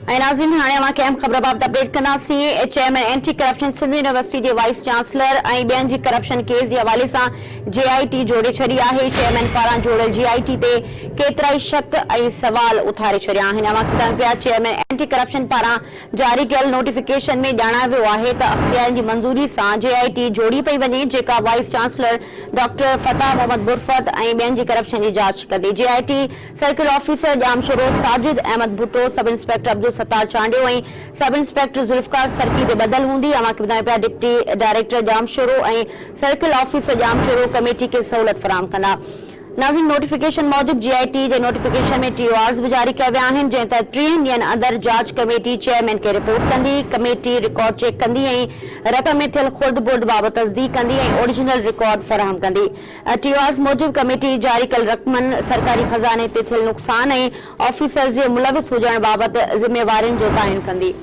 ۽ ناظرين هاڻي اوهان کي اهم خبر بابت اپڊيٽ ڪنداسين chairman anti corruption Sindh university جي وائيس چانسلر ۽ ٻين جي ڪرپشن ڪيس جي حوالي سان جي آء ٽي جوڙي ڇڏي آهي چيئرمين پاران جوڙيل جي آء ٽي تي ڪيترائي شڪ ۽ سوال اٿاري ڇڏيا آهن اوهان کي ٻڌايون پيا چيئرمين اينٽي ڪرپشن پاران جاري ڪيل نوٽيفڪيشن ۾ ڄاڻايو ويو آهي ته اختيارين جي منظوري سان جي آء ٽي جوڙي پئي وڃي جيڪا vice chancellor doctor Fateh Muhammad Burfat ۽ ٻين جي ڪرپشن جي جاچ ڪندي J I T circle officer Jamshoro Sajid Ahmed Bhutto, sub inspector Abdul Sattar Chandio ۽ sub inspector Zulfiqar Sarki تي ٻڌل هوندي. اوهان کي ٻڌايون پيا deputy director Jamshoro ۽ circle officer Jamshoro committee کي سهولت فراهم ڪندا. ناظرين نوٽيفڪيشن موجب جي آء ٽي جي نوٽيفڪيشن ۾ ٽي او آرز به جاري ڪيا ويا آهن جنهن تحت ٽيهن ڏينهن اندر جاچ ڪميٽي چيئرمين کي رپورٽ ڪندي، ڪميٽي رڪارڊ چيڪ ڪندي ۽ رقم ۾ ٿيل خرد برد بابت تصديق ڪندي ۽ اوريجنل رڪارڊ فراهم ڪندي. ٽي او آرز موجب ڪميٽي جاري ڪيل رقمن، سرڪاري خزاني تي ٿيل نقصان ۽ آفيسرز جي ملوث هجڻ بابت ذميوارين جو تعين ڪندي.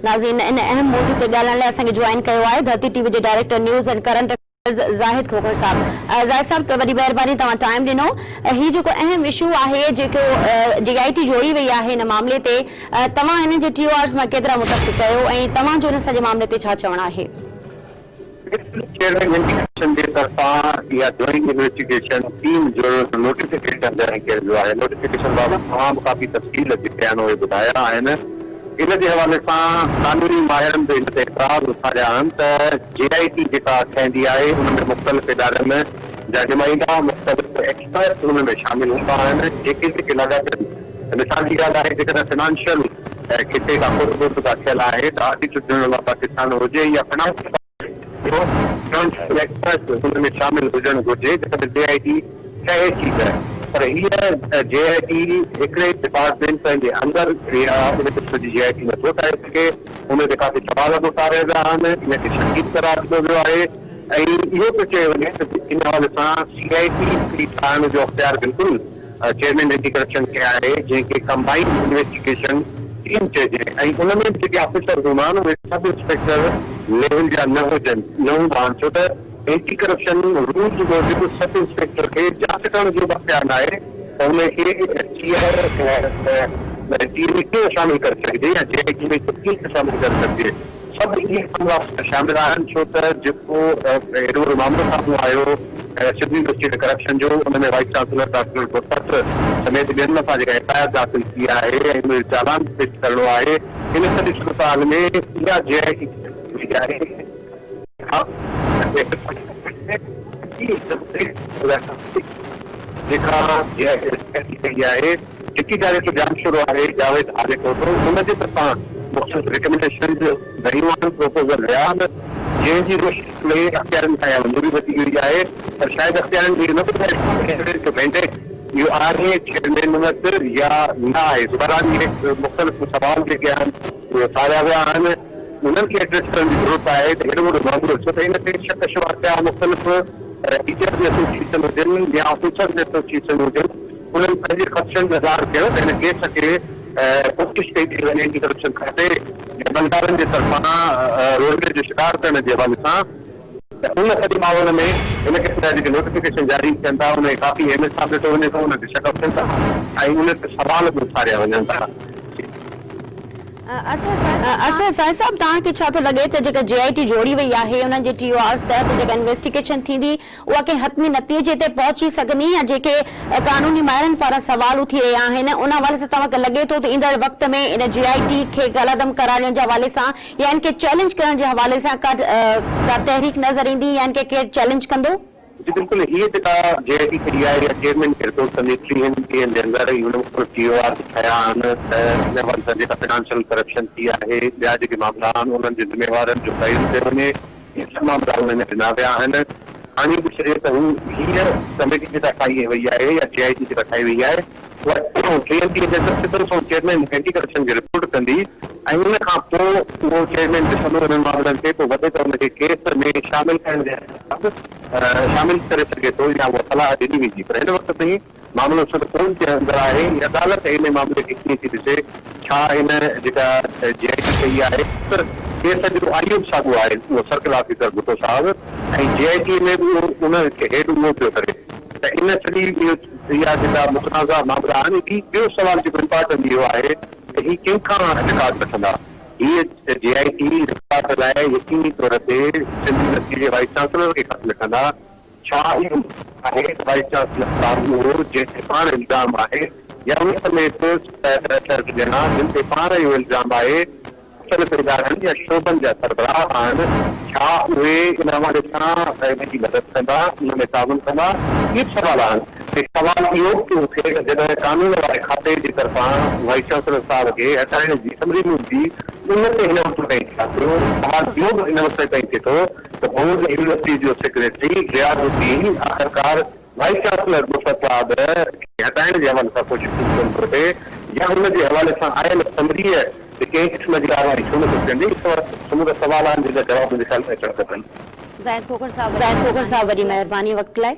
ناظرين ان اهم موضوع تي ڳالهائڻ لاء اسان کي جوائن ڪيو آهي ڌرتي ٽي وي جي director news and current affairs Zahid Khokhar صاحب. زاهد صاحب وڏي مهرباني توهان ٽائيم ڏنو. هي جيڪو اهم اشو آهي جيڪو جي آء ٽي جوڙي وئي آهي ان معاملي تي توهان انهن جي ٽي او آرز مان ڪيترا متفق آهيو ۽ توهان جو ان سڄي معاملي تي ڇا چوڻ آهي؟ چيئرمين اينٽي ڪرپشن جي طرفان اها جوائنٽ انويسٽيگيشن ٽيم جوڙڻ جو نوٽيفڪيشن جاري ڪيو ويو آهي، نوٽيفڪيشن بابت توهان به ڪافي تفصيل جيڪي آهن اهي ٻڌايا آهن، ان جي حوالي سان قانوني ماهرن به ان تي اعتراض اٿاريا آهن ته جي آء ٽي جيڪا ٺهندي آهي ان ۾ مختلف ادارن جا نمائندا مختلف ايڪسپرٽس ان ۾ شامل هوندا آهن جيڪي جيڪي لاڳاپيل مثال جي ڳالهه آهي جيڪڏهن فنانشل خطي کان خود برد ڪا ٿيل آهي ته آڊيٽر جنرل آف پاڪستان هجي يا فنانس جو فنانشل ايڪسپرٽ ان ۾ شامل هجڻ گهرجي جيڪڏهن جي آء ٽي ٺهي ٿي ته پر هيء جي آء ٽي هڪڙي ڊپارٽمينٽ پنهنجي اندر يا ان قسم جي جي آء ٽي نٿو ٺاهي سگهي ان تي ڪافي سوال به اٿاريا ويا آهن ان کي شڪي به قرار ڏنو ويو آهي ۽ اهو پيو چيو وڃي ته ان حوالي سان سي آء ٽي هڪڙي ٺاهڻ جو اختيار بلڪل چيئرمين اينٽي ڪرپشن کي آهي جنهن کي ڪمبائينڊ انويسٽيگيشن ٽيم چئجي ۽ ان ۾ به جيڪي آفيسرز هوندا آهن اهي سب انسپيڪٽر ليول جا نه هجن نه هوندا آهن ڇو ته اينٽي ڪرپشن رولز موجب سب انسپيڪٽر کي جاچ ڪرڻ جو به اختيار ناهي ته ان کي سي I ٽي ۾ ڪيئن شامل ڪري سگهجي يا جي آء ٽي ۾ ڪيئن شامل ڪري سگهجي سڀ اهي معاملا شامل آهن ڇو ته جيڪو هيڏو وڏو معاملو سامهون آيو سنڌ يونيورسٽي ۾ ڪرپشن جو ان ۾ وائيس چانسلر ڊاڪٽر برفت سميت ٻين مٿان جيڪا ايف I R داخل ٿي آهي ۽ ان جو چالان به پيش ڪرڻو آهي ان سڄي صورتحال ۾ اها جي آء ٽي آهي جيڪا جي آء ٽي ڪئي آهي. ڊپٽي ڊائريڪٽر ڄامشورو آهي جاويد عالي کوسو ان جي طرفان مختلف ريڪمينڊيشنز ويون آهن پروپوزل ويا آهن جنهن جي روشني ۾ اختيارين کان اها منظوري ورتي وئي آهي پر شايد اختيارين کي اهو نه ٻڌايو ويو ته مينڊيٽ اهو آهي چيئرمين وٽ يا نه آهي سو بهرحال اهي مختلف سوال جيڪي آهن اهي اٿاريا ويا آهن انهن کي ايڊريس ڪرڻ جي ضرورت آهي ته هيڏو وڏو معاملو ڇو ته ان تي شڪ شبها ٿيا مختلف ٽيچرز ايسوسيئيشن هجن يا آفيسرز ايسوسيئيشن هجن انهن پنهنجي خدشن جو اظهار ڪيو ته هن ڪيس کي ڪوشش ڪئي پئي وڃي اينٽي ڪرپشن کاتي جي عملدارن جي طرفان رولڙي جو شڪار ڪرڻ جي حوالي سان ته ان سڄي ماحول ۾ هن قسم جا جيڪي نوٽيفڪيشن جاري ٿين ٿا ان کي ڪافي اهميت سان ڏٺو وڃي ٿو ان تي شڪ اٿن ٿا ۽ ان تي سوال به اٿاريا وڃن ٿا. اڇا سائين صاحب توهان کي ڇا ٿو لڳي ته جيڪا جي آء ٽي جوڙي وئي آهي انهن جي ٽي او آرز تحت جيڪا انويسٽيگيشن ٿيندي اها ڪنهن حتمي نتيجي تي پهچي سگهندي يا جيڪي قانوني ماهرن پاران سوال اٿي رهيا آهن ان حوالي سان توهان کي لڳي ٿو ته ايندڙ وقت ۾ ان جي آء ٽي کي ڪالعدم قرار ڏيڻ جي حوالي سان يا ان کي چئلينج ڪرڻ جي حوالي سان ڪا ڪا تحريڪ نظر ايندي يا ان کي ڪير چئلينج ڪندو؟ جي بلڪل هيء جيڪا جي آء ٽي ٺهي آهي يا چيئرمين کي رپورٽ ڪندي ٽيهن ڏينهن جي اندر ئي هن مختلف ٽي او آرز ٺاهيا آهن ته ان حوالي سان جيڪا فنانشل ڪرپشن ٿي آهي ٻيا جيڪي معاملا آهن انهن جي ذميوارن جو تعين ڪيو وڃي اهي سڀ معاملا انهن ۾ ڏنا ويا آهن. هاڻي ڏسجي ته هو هيء ڪميٽي جيڪا ٺاهي وئي آهي يا جي آء ٽي جيڪا ٺاهي وئي آهي اها ٽيهن ڏينهن جي اندر سڌو سنئون چيئرمين اينٽي ڪرپشن کي رپورٽ ڪندي ۽ ان کان پوء اهو چيئرمين ڏسندو انهن معاملن کي پوء وڌيڪ ان کي ڪيس ۾ شامل ڪرڻ جي حساب شامل ڪري سگهي ٿو يا اها صلاح ڏني ويندي پر هن وقت تائين معاملو سڌ ڪورٽ جي اندر آهي ۽ عدالت ان معاملي کي ڪيئن ٿي ڏسي، ڇا ان جيڪا جي آء ٽي ڪئي آهي ته ڪيس جو آء او به ساڳيو آهي اهو سرڪل آفيسر ڀٽو صاحب ۽ جي آء ٽي ۾ به اهو ان کي هيڊ اهو پيو ڪري ته ان سڄي اهو اها جيڪا متنازع معاملا آهن هي ٻيو سوال جيڪو امپارٽنٽ اهو آهي ته هي ڪنهن کان رڪارڊ وٺندا؟ هيء جي آء ٽي رڪارڊ لاء يقيني طور تي سنڌ يونيورسٽي جي وائيس چانسلر کي خط لکندا. ڇا اهو ممڪن آهي ته وائيس چانسلر صاحب اهو جنهن تي پاڻ الزام آهي يا ان سميت 7 8 ڄڻا جن تي پاڻ اهو الزام آهي مختلف ادارن يا شعبن جا سربراهه آهن، ڇا اهي ان حوالي سان ان جي مدد ڪندا، ان ۾ تعاون ڪندا؟ اهي به سوال آهن ۽ سوال اهو به ٿو اٿي ته جڏهن قانون واري کاتي جي طرفان وائيس چانسلر صاحب کي هٽائڻ جي سمري ملي ان تي هن وقت تائين ڇا ٿيو؟ سوال اهو به هن وقت تائين ٿئي ٿو ته بورڊ يونيورسٽي جو سيڪريٽري رياض الدين آخرڪار وائيس چانسلر مصعب صاحب کي هٽائڻ جي حوالي سان ڪوششون ڪونه ٿو ٿئي يا ان جي حوالي سان آيل سمريء تي ڪنهن قسم جي ڪارروائي ڇو نه ٿو ٿيندي؟ اهي سمورا سوال آهن جن جا جواب منهنجي خيال ۾ اچڻ کپن. زاهد کوکر صاحب وڏي مهرباني وقت لاء.